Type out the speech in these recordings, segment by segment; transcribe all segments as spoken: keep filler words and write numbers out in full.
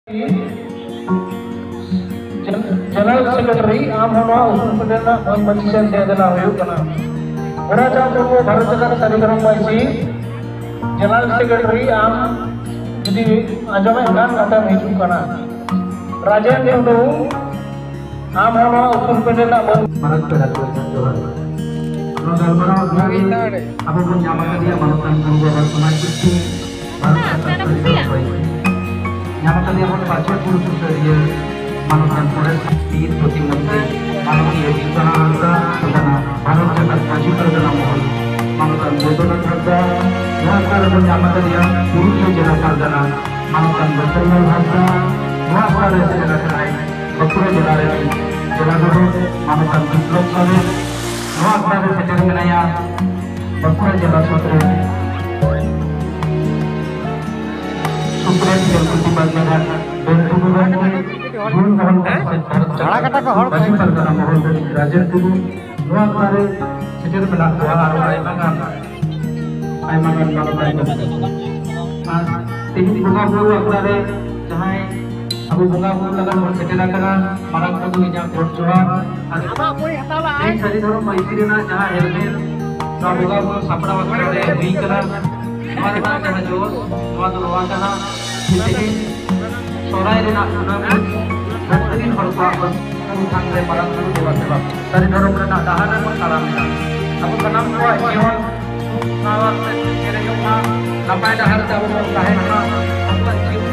General Secretary, ᱟᱢ ᱦᱚᱸ ᱱᱚᱣᱟ ᱩᱥᱩᱞ ᱯᱮᱱᱰᱮᱞ ᱨᱮᱱᱟᱜ ᱢᱟᱹᱱ ᱢᱟᱹᱡᱷᱤ ᱥᱮᱱ ᱫᱮ ᱫᱮᱞᱟ ᱦᱩᱭᱩᱜ ᱠᱟᱱᱟ᱾ ᱜᱳᱨᱟᱪᱟᱸᱫᱽ ᱢᱩᱨᱢᱩ, ᱵᱷᱟᱨᱚᱛ ᱡᱟᱠᱟᱛ ᱥᱟᱹᱨᱤ ᱫᱷᱚᱨᱚᱢ ᱢᱟᱹᱡᱷᱤ, General Secretary, ᱟᱢ ᱡᱩᱫᱤ ᱟᱸᱡᱚᱢᱮᱫ ᱠᱷᱟᱱ ᱱᱚᱛᱮᱢ ᱦᱤᱡᱩᱜ ᱠᱟᱱᱟ᱾ ᱨᱟᱡᱮᱱ ᱴᱩᱰᱩ, ᱟᱢ ᱦᱚᱸ ᱱᱚᱣᱟ ᱩᱥᱩᱞ ᱯᱮᱱᱰᱮᱞ ᱨᱮᱱᱟᱜ ᱢᱟᱹᱱ ᱢᱟᱨᱟᱝ ᱯᱮᱲᱟ ᱠᱚ, ᱡᱚᱦᱟᱨ᱾ ᱱᱚᱣᱟ ᱜᱟᱞᱢᱟᱨᱟᱣ ᱟᱠᱷᱲᱟ ᱨᱮ ᱟᱵᱚ ᱵᱚᱱ ᱧᱟᱢ ᱟᱠᱟᱫᱮᱭᱟ ᱢᱟᱱᱚᱛᱟᱱ ᱜᱩᱨᱩ ᱵᱟᱵᱟ ᱥᱚᱢᱟᱡᱽ ᱥᱤᱠᱥᱤ ᱵᱷᱟᱨᱚᱛ ᱥᱚᱨᱠᱟᱨ ᱥᱟᱹᱨᱤ ᱫᱷᱚᱨᱚᱢ ᱢᱟᱹᱡᱷᱤ᱾ ᱧᱟᱢ ᱟᱠᱟᱫᱮᱭᱟ ᱵᱚᱱ ᱯᱟᱸᱪᱮ ᱯᱩᱨᱩ ᱥᱩᱥᱟᱹᱨᱤᱭᱟᱹ ᱢᱟᱱᱚᱛᱟᱱ ᱯᱚᱨᱮᱥ ᱢᱤᱫ ᱯᱨᱚᱛᱤᱢᱚᱱᱛᱨᱤ ᱢᱟᱱᱚᱱᱤᱭᱟᱹ ᱵᱤᱨᱵᱟᱦᱟ ᱦᱟᱸᱥᱫᱟ, ᱛᱟᱵᱚᱱᱟ ᱵᱷᱟᱨᱚᱛ ᱡᱟᱠᱟᱛ ᱢᱟᱹᱡᱷᱤ ᱯᱟᱨᱜᱟᱱᱟ ᱢᱚᱦᱚᱞ ᱢᱟᱱᱚᱛᱟᱱ ᱵᱳᱭᱫᱚᱱᱟᱛᱷ ᱦᱟᱸᱥᱫᱟ᱾ ᱱᱚᱣᱟ ᱟᱠᱷᱲᱟ ᱨᱮᱵᱚᱱ ᱧᱟᱢ ᱟᱠᱟᱫᱮᱭᱟ ᱯᱩᱨᱩᱞᱤᱭᱟᱹ ᱡᱮᱞᱟ ᱯᱟᱨᱜᱟᱱᱟ ᱢᱟᱱᱚᱛᱟᱱ ᱵᱟᱹᱥᱟᱞᱞᱟᱞ ᱦᱟᱸᱥᱫᱟ᱾ ᱱᱚᱣᱟ ᱟᱠᱷᱲᱟ ᱨᱮ ᱥᱮᱴᱮᱨ ᱟᱠᱟᱱᱟᱭ ᱵᱟᱸᱠᱩᱲᱟ ᱡᱮᱞᱟ ᱨᱮᱱ ᱡᱮᱞᱟ ᱜᱚᱰᱮᱛ ᱢᱟᱱᱚᱛᱟᱱ ᱵᱤᱯᱞᱚᱵ ᱥᱚᱨᱮᱱ᱾ ᱱᱚᱣᱟ ᱟᱠᱷᱲᱟ ᱨᱮ ᱥᱮᱴᱮᱨ ᱢᱮᱱᱟᱭᱟ ᱵᱟᱸᱠᱩᱲᱟ ᱡᱮᱞᱟ ᱥᱩᱛᱨᱮ ᱥᱩᱛᱨᱮ ᱥᱮᱞ ᱯᱨᱚᱛᱤᱵᱟᱫ ᱢᱮᱱᱟᱜ ᱵᱮᱱ ᱴᱩᱰᱩ ᱵᱟᱹᱵᱩ, ᱡᱩᱱ ᱢᱚᱦᱚᱞ ᱯᱟᱦᱴᱟ ᱥᱮᱫ ᱵᱷᱟᱨᱚᱛ ᱡᱟᱠᱟᱛ ᱢᱟᱹᱡᱷᱤ ᱯᱟᱨᱜᱟᱱᱟ ᱢᱚᱦᱚᱞ ᱨᱮᱱ ᱨᱟᱡᱮᱱ ᱴᱩᱰᱩ, ᱱᱚᱣᱟ ᱟᱠᱷᱲᱟ ᱨᱮ ᱥᱮᱴᱮᱨ ᱢᱮᱱᱟᱜ ᱠᱚᱣᱟ ᱟᱨᱚ ᱟᱭᱢᱟ ᱜᱟᱱ, ᱟᱭᱢᱟ ᱜᱟᱱ ᱢᱟᱱᱚᱛᱟᱱ ᱜᱚᱢᱠᱮ᱾ ᱟᱨ ᱛᱮᱦᱮᱧ ᱵᱚᱸᱜᱟ ᱵᱩᱨᱩ ᱟᱠᱷᱲᱟ ᱨᱮ ᱡᱟᱦᱟᱸᱭ ᱟᱵᱚ ᱵᱚᱸᱜᱟ ᱵᱩᱨᱩ ᱞᱟᱹᱜᱤᱫ ᱵᱚᱱ ᱥᱮᱴᱮᱨ ᱟᱠᱟᱱᱟ, ᱢᱟᱲᱟᱝ ᱨᱮᱫᱚ ᱤᱧᱟᱹᱜ ᱜᱚᱰ ᱡᱚᱦᱟᱨ᱾ ᱟᱨ ᱛᱮᱦᱮᱧ ᱥᱟᱹᱨᱤ ᱫᱷᱚᱨᱚᱢ ᱢᱟᱹᱡᱷᱤ ᱨᱮᱱᱟᱜ ᱡᱟᱦᱟᱸ ᱦᱮᱞᱢᱮᱞ ᱱᱚᱣᱟ ᱵᱚᱸᱜᱟ ᱵᱩᱨᱩ ᱥᱟᱯᱲᱟᱣ ᱟᱠᱷᱲᱟ ᱨᱮ ᱦᱩᱭ ᱠᱟᱱᱟ, ᱱᱚᱣᱟ ᱨᱮᱱᱟᱜ ᱡᱟᱦᱟᱸ ᱡᱚᱥ, ᱱᱚᱣᱟ ᱫᱚ ᱱᱚᱣᱟ ᱠᱟᱱᱟ, ᱛᱮᱦᱮᱧ ᱥᱚᱦᱨᱟᱭ ᱨᱮᱱᱟᱜ ᱠᱩᱱᱟᱹᱢᱤ ᱫᱷᱟᱹᱨᱛᱤ ᱨᱮᱱ ᱦᱚᱲ ᱠᱚᱣᱟᱜ ᱵᱚᱱ ᱛᱷᱟᱱ ᱨᱮ ᱢᱟᱨᱟᱝ ᱵᱩᱨᱩ ᱫᱮᱵᱟ ᱥᱮᱵᱟ ᱥᱟᱹᱨᱤ ᱫᱷᱚᱨᱚᱢ ᱨᱮᱱᱟᱜ ᱰᱟᱦᱟᱨ ᱨᱮᱵᱚᱱ ᱛᱟᱲᱟᱢ ᱮᱫᱟ᱾ ᱟᱵᱚ ᱥᱟᱱᱟᱢ ᱠᱚᱣᱟᱜ ᱡᱤᱭᱚᱱ ᱥᱩᱠ ᱥᱟᱶᱟᱨ ᱛᱮ ᱯᱮᱨᱮᱡᱚᱜ ᱢᱟ, ᱱᱟᱯᱟᱭ ᱰᱟᱦᱟᱨ ᱛᱮ ᱟᱵᱚ ᱵᱚᱱ ᱛᱟᱦᱮᱱ ᱢᱟ, ᱟᱵᱚᱣᱟᱜ ᱡᱤᱭᱚᱱ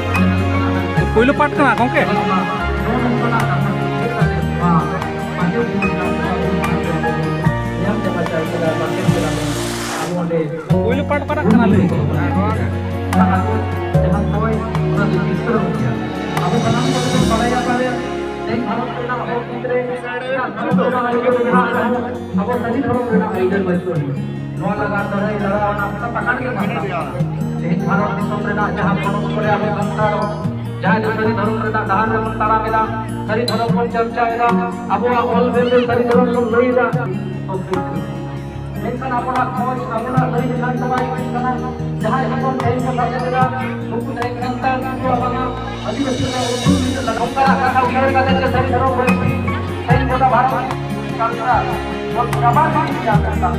ᱯᱩᱭᱞᱩ ᱯᱟᱴ ᱠᱟᱱᱟ ᱜᱚᱝᱠᱮ᱾ ᱱᱚᱣᱟ ᱱᱚᱝᱠᱟᱱᱟᱜ ᱠᱟᱛᱷᱟ ᱠᱚ ᱩᱭᱦᱟᱹᱨ ᱠᱟᱛᱮ ᱱᱚᱣᱟ ᱟᱸᱡᱚᱢ ᱦᱩᱭ ᱠᱟᱱ ᱛᱟᱵᱚᱱᱟ, ᱧᱮᱞ ᱪᱟᱵᱟ ᱪᱟᱭ ᱠᱮᱫᱟ, ᱵᱟᱠᱷᱮᱲ ᱠᱮᱫᱟ ᱵᱚᱱ᱾ ᱟᱵᱚ ᱚᱸᱰᱮ ᱯᱩᱭᱞᱩ ᱯᱟᱴ ᱚᱠᱟᱴᱟᱜ ᱠᱟᱱᱟ ᱞᱟᱹᱭ ᱠᱚ? ᱚᱱᱟ ᱟᱹᱛᱩ ᱡᱟᱦᱟᱸ ᱦᱚᱭ, ᱚᱱᱟ ᱫᱚ ᱡᱤᱛᱠᱟᱹᱨᱚᱜ ᱜᱮᱭᱟ᱾ ᱟᱵᱚ ᱥᱟᱱᱟᱢ ᱠᱚᱜᱮ ᱵᱚᱱ ᱵᱟᱲᱟᱭᱟ, ᱯᱟᱞᱮ ᱛᱮᱦᱮᱧ ᱵᱷᱟᱨᱚᱛ ᱨᱮᱱᱟᱜ ᱦᱚᱲ ᱵᱷᱤᱛᱨᱤ ᱨᱮ ᱮᱴᱟᱜ ᱫᱷᱚᱨᱚᱢ ᱨᱮᱱᱟᱜ ᱟᱹᱭᱫᱟᱹᱨ ᱢᱮᱱᱟᱜ ᱨᱮᱦᱚᱸ ᱟᱵᱚ ᱥᱟᱹᱨᱤ ᱫᱷᱚᱨᱚᱢ ᱨᱮᱱᱟᱜ ᱟᱹᱭᱫᱟᱹᱨ ᱵᱟᱹᱪᱩᱜ ᱟᱹᱱᱤᱡ᱾ ᱱᱚᱣᱟ ᱞᱟᱜᱟᱱ ᱞᱟᱹᱲᱦᱟᱹᱭ ᱞᱟᱲᱟᱣ ᱨᱮᱱᱟᱜ ᱚᱠᱛᱚ ᱯᱟᱠᱟᱲ ᱜᱮ ᱵᱟᱝ ᱠᱟᱱᱟ᱾ ᱛᱮᱦᱮᱧ ᱵᱷᱟᱨᱚᱛ ᱫᱤᱥᱚᱢ ᱨᱮᱱᱟᱜ ᱡᱟᱦᱟᱸ ᱯᱚᱱᱚᱛ ᱠᱚᱨᱮ ᱟᱵᱚ ᱥᱟᱱᱛᱟᱲ ᱡᱟᱦᱟᱸᱭ ᱫᱚ ᱥᱟᱹᱨᱤ ᱫᱷᱚᱨᱚᱢ ᱨᱮᱱᱟᱜ ᱰᱟᱦᱟᱨ ᱨᱮᱵᱚᱱ ᱛᱟᱲᱟᱢ ᱮᱫᱟ, ᱥᱟᱹᱨᱤ ᱫᱷᱚᱨᱚᱢ ᱵᱚᱱ ᱪᱚᱨᱪᱟᱭᱮᱫᱟ, ᱟᱵᱚᱣᱟᱜ ᱚᱞ ᱵᱮᱞ ᱨᱮ ᱥᱟᱹᱨᱤ ᱫᱷᱚᱨᱚᱢ ᱵᱚᱱ ᱞᱟᱹᱭᱮᱫᱟ, ᱢᱮᱱᱠᱷᱟᱱ ᱟᱵᱚᱱᱟᱜ ᱠᱷᱚᱡᱽ, ᱟᱵᱚᱱᱟᱜ ᱞᱟᱹᱭ ᱞᱮᱠᱷᱟᱱ ᱫᱚ ᱵᱟᱭ ᱦᱩᱭᱩᱜ ᱠᱟᱱᱟ᱾ ᱡᱟᱦᱟᱸᱭ ᱦᱚᱯᱚᱱ ᱛᱮᱦᱮᱧ ᱠᱚ ᱥᱟᱥᱮᱛ ᱮᱫᱟ, ᱱᱩᱠᱩ ᱛᱮᱦᱮᱧ ᱥᱟᱱᱛᱟᱲ ᱱᱩᱠᱩᱣᱟᱜ ᱵᱟᱝᱟ ᱟᱹᱫᱤᱵᱟᱹᱥᱤ ᱨᱮᱱᱟᱜ ᱩᱫᱷᱩᱨ ᱱᱤᱛᱚᱜ ᱱᱚᱝᱠᱟᱱᱟᱜ ᱠᱟᱛᱷᱟ ᱩᱭᱦᱟᱹᱨ ᱠᱟᱛᱮ ᱡᱮ ᱥᱟᱹᱨᱤ ᱫᱷᱚᱨᱚᱢ ᱵᱟᱹᱭᱥᱤ ᱛᱮᱦᱮᱧ ᱜᱚᱴᱟ ᱵᱷᱟᱨᱚᱛ ᱥᱟᱱᱛᱟᱲ ᱵᱚᱱ ᱪᱟᱵᱟ ᱜᱤᱰᱤ ᱠᱮᱭᱟ ᱥᱟᱱᱛᱟᱲ᱾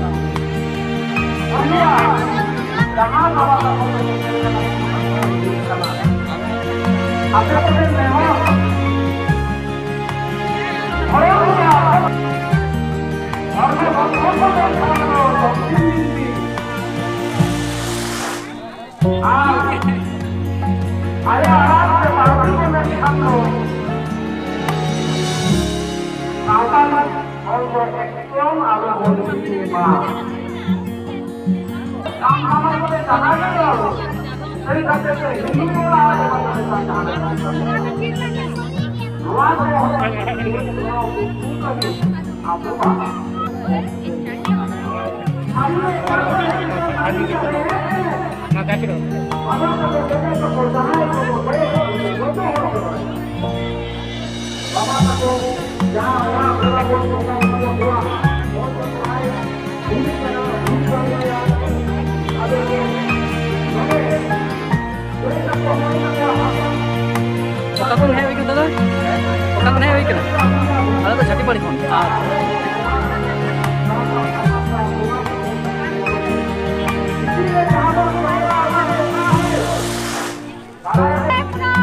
ᱩᱱᱤᱭᱟᱜ ᱡᱟᱦᱟᱸ ᱵᱟᱵᱟ ᱛᱟᱠᱚ ᱠᱚ ᱠᱟᱱᱟ, ᱟᱯᱮ ᱠᱚᱴᱷᱮᱱ ᱱᱮᱦᱚᱨ, ᱦᱚᱲ ᱨᱮᱭᱟᱜ ᱦᱚᱲᱢᱚ ᱵᱚᱱᱫᱷᱚᱱ ᱠᱚ ᱢᱮᱱᱠᱷᱟᱱ ᱫᱚ ᱫᱚᱠᱠᱷᱤᱱ ᱫᱤᱠ ᱟᱨ ᱟᱭᱳ ᱟᱲᱟᱝ ᱛᱮ ᱵᱟᱹᱲᱛᱤ ᱠᱚ ᱢᱮᱱᱠᱷᱟᱱ ᱫᱚ ᱥᱟᱶᱛᱟᱞᱤ ᱚᱞ ᱫᱚ ᱮᱠᱫᱚᱢ ᱟᱞᱚ ᱵᱚᱱ ᱦᱤᱲᱤᱧ ᱢᱟ᱾ ᱟᱢ ᱥᱟᱢᱟᱝ ᱨᱮ ᱡᱟᱦᱟᱸ ᱜᱮ ᱨᱚᱲ, ᱥᱟᱹᱨᱤ ᱠᱟᱛᱷᱟ ᱛᱮ ᱦᱤᱲᱤᱧ ᱨᱚᱲ ᱟᱨ ᱚᱱᱟ ᱠᱚ ᱢᱮᱛᱟᱜ ᱡᱟᱦᱟᱸ ᱞᱮᱠᱟ᱾ ᱱᱚᱣᱟ ᱫᱚ ᱟᱵᱚᱣᱟᱜ ᱵᱟᱵᱟ ᱛᱟᱠᱚ ᱡᱟᱦᱟᱸ ᱚᱲᱟᱜ ᱨᱮ ᱵᱚᱱ ᱵᱚᱸᱜᱟ ᱵᱩᱨᱩ ᱠᱚᱣᱟ, ᱦᱚᱲ ᱠᱚ ᱥᱚᱦᱟᱭ ᱦᱩᱭᱩᱜ ᱠᱟᱱᱟ, ᱦᱩᱭᱩᱜ ᱠᱟᱱ ᱜᱮᱭᱟ᱾ ᱟᱫᱚ ᱱᱚᱰᱮ ᱜᱟᱹᱭ ᱛᱟᱠᱚ ᱦᱚᱸ ᱢᱮᱱᱟᱜ ᱠᱚᱣᱟ᱾ ᱚᱠᱟ ᱠᱷᱚᱱ ᱦᱮᱡ ᱦᱩᱭ ᱠᱟᱱᱟ ᱫᱟᱫᱟ? ᱚᱠᱟ ᱠᱷᱚᱱ ᱦᱮᱡ ᱦᱩᱭ ᱠᱟᱱᱟ? ᱟᱞᱮ ᱫᱚ ᱡᱷᱟᱹᱴᱤᱯᱟᱲᱤ ᱠᱷᱚᱱ᱾ ᱟᱪᱪᱷᱟ᱾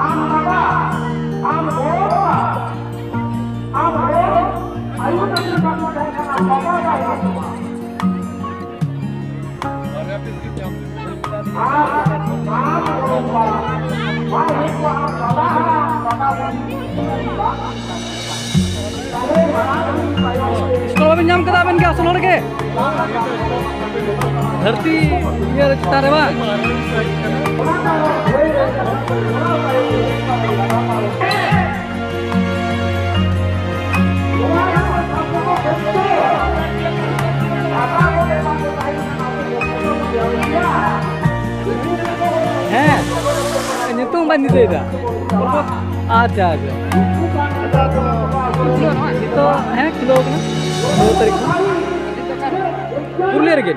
ᱟᱢ ᱵᱟᱵᱟ, ᱟᱢ ᱜᱚ ᱵᱟᱵᱟ, ᱟᱢ ᱜᱚ ᱟᱭᱳ ᱛᱟᱹᱠᱤᱱ ᱵᱟᱠᱤᱱ ᱛᱟᱦᱮᱸ ᱠᱟᱱᱟ, ᱵᱟᱵᱟ ᱵᱟᱭ ᱦᱩᱭᱩᱜ ᱛᱟᱢᱟ᱾ ᱟᱨ ᱟᱢ ᱜᱚ ᱵᱟᱵᱟ ᱵᱟᱭ ᱦᱩᱭᱩᱜ ᱛᱟᱢᱟ, ᱟᱢ ᱵᱟᱵᱟ ᱦᱟᱲᱟᱢ, ᱵᱟᱵᱟ ᱵᱩᱰᱷᱤ, ᱵᱟᱝ ᱦᱩᱭᱩᱜ ᱛᱟᱢᱟ᱾ ᱥᱠᱚᱞ ᱵᱟᱵᱮᱱ ᱧᱟᱢ ᱠᱟᱫᱟ ᱟᱵᱮᱱ ᱜᱮ ᱟᱥᱚᱞ ᱦᱚᱲ ᱜᱮ? ᱫᱷᱟᱹᱨᱛᱤ ᱤᱭᱟᱹ ᱨᱮ ᱪᱮᱛᱟᱱ ᱨᱮ ᱵᱟᱝ? ᱵᱟᱹᱧ ᱫᱤᱥᱟᱹᱭᱮᱫᱟ᱾ ᱟᱪᱪᱷᱟ, ᱟᱪᱪᱷᱟ᱾ ᱱᱤᱛᱚᱜ, ᱦᱮᱸ, ᱠᱷᱩᱞᱟᱹᱣ ᱠᱟᱱᱟ᱾ ᱱᱚ ᱛᱟᱹᱨᱤᱠᱷ ᱠᱷᱚᱱ᱾ ᱯᱩᱨᱩᱞᱤᱭᱟᱹ ᱨᱮᱜᱮ᱾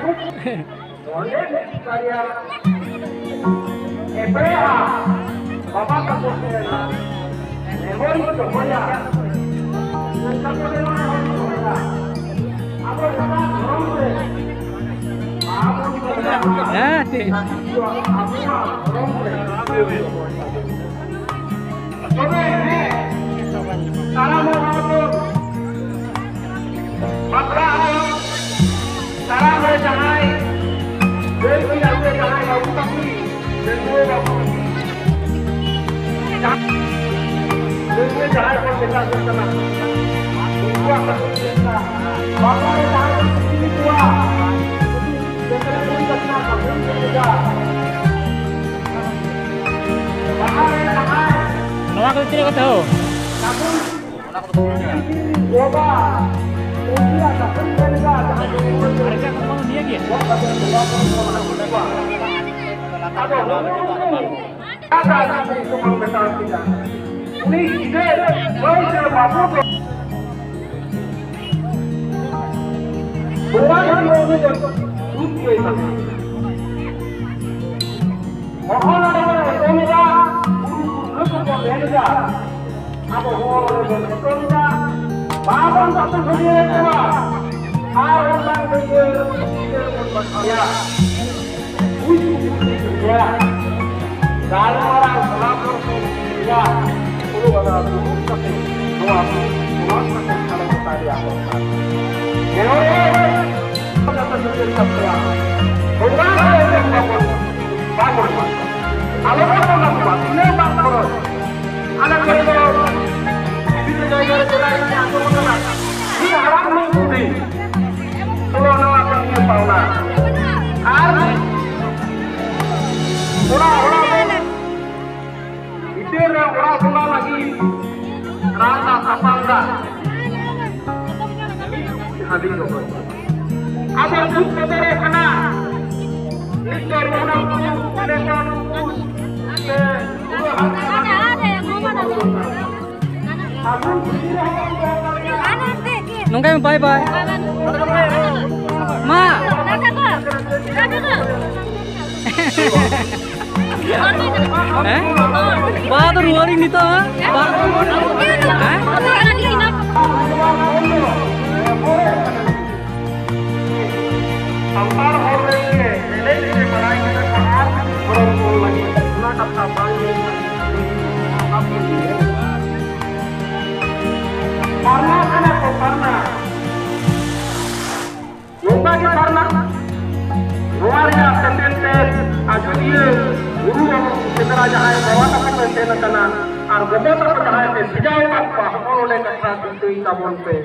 ᱦᱮᱸ, ᱴᱷᱤᱠ᱾ ᱛᱚᱵᱮ ᱦᱮᱸ, ᱛᱟᱲᱟᱢ ᱦᱚᱨ ᱵᱚᱱ ᱵᱟᱯᱞᱟ ᱦᱚᱸ, ᱛᱟᱲᱟᱢ ᱨᱮ ᱡᱟᱦᱟᱸᱭ ᱫᱟᱹᱭ ᱠᱤ ᱟᱹᱜᱩᱭᱟ, ᱡᱟᱦᱟᱸᱭ ᱵᱟᱹᱵᱩ ᱛᱟᱠᱚ, ᱰᱟᱺᱜᱩᱣᱟᱹ ᱵᱟᱹᱵᱩ, ᱡᱟᱦᱟᱸ ᱰᱟᱺᱜᱩᱣᱟᱹ ᱡᱟᱦᱟᱸᱭ ᱵᱚᱱ ᱢᱮᱛᱟ ᱠᱚ ᱠᱟᱱᱟ, ᱩᱱᱠᱩᱣᱟᱜ ᱠᱟᱛᱷᱟ ᱠᱚ ᱢᱮᱱᱟ, ᱵᱟᱯᱞᱟ ᱨᱮ ᱡᱟᱦᱟᱸᱭ ᱵᱚᱱ ᱠᱩᱥᱤ ᱠᱚᱣᱟ, ᱩᱱᱠᱩ ᱠᱩᱲᱤ ᱠᱟᱛᱷᱟ ᱠᱟᱹᱢᱤ ᱠᱚ ᱢᱮᱛᱟ᱾ ᱱᱚᱣᱟ ᱠᱚᱫᱚ ᱛᱤᱱᱟᱹᱜ ᱠᱟᱛᱮ ᱦᱳ? ᱟᱨ ᱮᱴᱟᱜ ᱠᱚᱫᱚ ᱵᱟᱝ ᱱᱤᱭᱟᱹ ᱜᱮ? ᱩᱱᱤ ᱜᱤᱫᱟᱹᱨ ᱵᱟᱹᱦᱩ ᱥᱮ ᱵᱟᱹᱵᱩ ᱫᱚ ᱵᱚᱸᱜᱟ ᱫᱷᱚᱨᱢᱚ ᱩᱱᱤ ᱫᱚ ᱫᱩᱠ ᱜᱮᱭ ᱢᱟᱱᱟᱣᱟ᱾ ᱦᱚᱦᱚ ᱱᱚᱰᱮ ᱵᱚᱱ ᱮᱛᱚᱢ ᱮᱫᱟ, ᱜᱩᱨᱩ ᱯᱩᱨᱠᱷᱟᱹ ᱠᱚᱠᱚ ᱢᱮᱱ ᱮᱫᱟ, ᱟᱵᱚ ᱦᱚᱦᱚ ᱱᱚᱰᱮ ᱵᱚᱱ ᱮᱛᱚᱢ ᱮᱫᱟ, ᱵᱟᱵᱚᱱ ᱵᱟᱠᱚ ᱥᱟᱹᱨᱤᱭᱟᱹ ᱠᱚᱣᱟ, ᱟᱨ ᱚᱱᱠᱟᱱ ᱜᱤᱫᱽᱨᱟᱹ ᱜᱤᱫᱽᱨᱟᱹ ᱵᱚᱱ ᱵᱟᱠᱷᱟᱭᱟ᱾ ᱵᱩᱡᱽ ᱠᱚ ᱵᱩᱡᱽ ᱠᱚ ᱜᱮᱭᱟ᱾ ᱜᱟᱞᱢᱟᱨᱟᱣ ᱥᱟᱱᱟᱢ ᱦᱚᱲ ᱠᱚ ᱵᱩᱡᱽ ᱠᱚ ᱜᱮᱭᱟ᱾ ᱩᱱᱠᱩ ᱚᱱᱟ ᱫᱩᱲᱩᱵ ᱠᱟᱛᱮ ᱱᱚᱣᱟ ᱥᱚᱢᱟᱡᱽ ᱠᱟᱛᱮ ᱟᱞᱚ ᱠᱚ ᱛᱟᱲᱮ ᱟᱠᱚ ᱠᱟᱱᱟ᱾ ᱱᱮᱦᱚᱨ ᱠᱟᱛᱮ ᱥᱮᱴᱮᱨ ᱠᱟᱛᱮ ᱵᱚᱸᱜᱟ ᱠᱚ ᱮᱱᱮᱡ ᱵᱟᱵᱚᱱ, ᱵᱟᱵᱚᱱ ᱟᱞᱚ ᱵᱚᱱ ᱵᱚᱸᱜᱟ ᱠᱚᱣᱟ᱾ ᱛᱤᱱᱟᱹᱜ ᱵᱟᱝ ᱠᱷᱚᱨᱚᱪ᱾ ᱟᱞᱮ ᱠᱚᱨᱮ ᱫᱚ ᱵᱤᱵᱷᱤᱱᱱᱚ ᱡᱟᱭᱜᱟ ᱨᱮ ᱪᱟᱞᱟᱣ ᱠᱟᱛᱮ ᱟᱸᱡᱚᱢ ᱟᱠᱟᱱᱟ᱾ ᱢᱤᱫ ᱦᱟᱲᱟᱢ ᱢᱤᱫ ᱵᱩᱰᱷᱤ᱾ ᱪᱚᱞᱚ ᱱᱚᱣᱟ ᱠᱟᱹᱢᱤ ᱨᱮ ᱯᱟᱣᱱᱟ᱾ ᱟᱨ ᱚᱲᱟᱜ ᱚᱲᱟᱜ ᱵᱚᱱ ᱵᱷᱤᱛᱟᱹᱨ ᱨᱮ ᱚᱲᱟᱜ ᱵᱚᱸᱜᱟ ᱞᱟᱹᱜᱤᱫ ᱨᱟᱱ ᱫᱟᱜ, ᱥᱟᱯᱟᱝ ᱫᱟᱜ, ᱦᱟᱺᱰᱤ ᱫᱚ ᱵᱟᱹᱱᱩᱜ᱾ ᱟᱵᱚ ᱫᱩᱠ ᱵᱚᱛᱚᱨᱚᱜ ᱠᱟᱱᱟ᱾ ᱱᱤᱛ ᱫᱚ ᱨᱚᱦᱚᱲ ᱠᱚ, ᱞᱮᱴᱚ ᱠᱚ, ᱥᱮ ᱱᱚᱝᱠᱟ ᱜᱮ, ᱵᱟᱭ ᱵᱟᱭ᱾ ᱢᱟ᱾ ᱦᱮᱸ? ᱵᱟ ᱫᱚ ᱨᱩᱣᱟᱹᱲᱤᱧ ᱱᱤᱛᱚᱜ, ᱦᱮᱸ? ᱵᱟ᱾ ᱦᱮᱸ? ᱥᱟᱱᱛᱟᱲ ᱦᱚᱲ ᱨᱮᱱ ᱜᱮ ᱮᱱᱮᱡ ᱥᱮ ᱵᱟᱲᱟᱭ ᱠᱟᱱᱟ ᱠᱚ ᱟᱨ ᱜᱚᱲᱚ ᱠᱚ ᱞᱟᱹᱜᱤᱫ ᱚᱱᱟ ᱠᱟᱛᱷᱟ ᱵᱟᱝ ᱞᱟᱹᱭ ᱠᱟᱱᱟ᱾ ᱯᱟᱨᱱᱟ ᱠᱟᱱᱟ ᱠᱚ, ᱯᱟᱨᱱᱟ᱾ ᱱᱚᱝᱠᱟ ᱜᱮ ᱯᱟᱨᱱᱟ᱾ ᱱᱚᱣᱟ ᱨᱮᱭᱟᱜ ᱮᱯᱮᱢ ᱛᱮ ᱟᱡᱚᱫᱤᱭᱟᱹ ᱵᱩᱨᱩ ᱥᱮᱸᱫᱽᱨᱟ ᱡᱟᱦᱟᱸᱭ ᱵᱟᱵᱟ ᱛᱟᱠᱚ ᱯᱮ ᱥᱮᱱ ᱟᱠᱟᱱᱟ ᱟᱨ ᱜᱚᱜᱚ ᱛᱟᱠᱚ ᱡᱟᱦᱟᱸᱭ ᱯᱮ ᱵᱷᱮᱡᱟ ᱟᱠᱟᱫ ᱠᱚᱣᱟ, ᱦᱚᱸᱜᱼᱚ ᱱᱚᱰᱮ ᱠᱟᱛᱷᱟ ᱫᱤᱥᱟᱹᱭ ᱛᱟᱵᱚᱱ ᱯᱮ᱾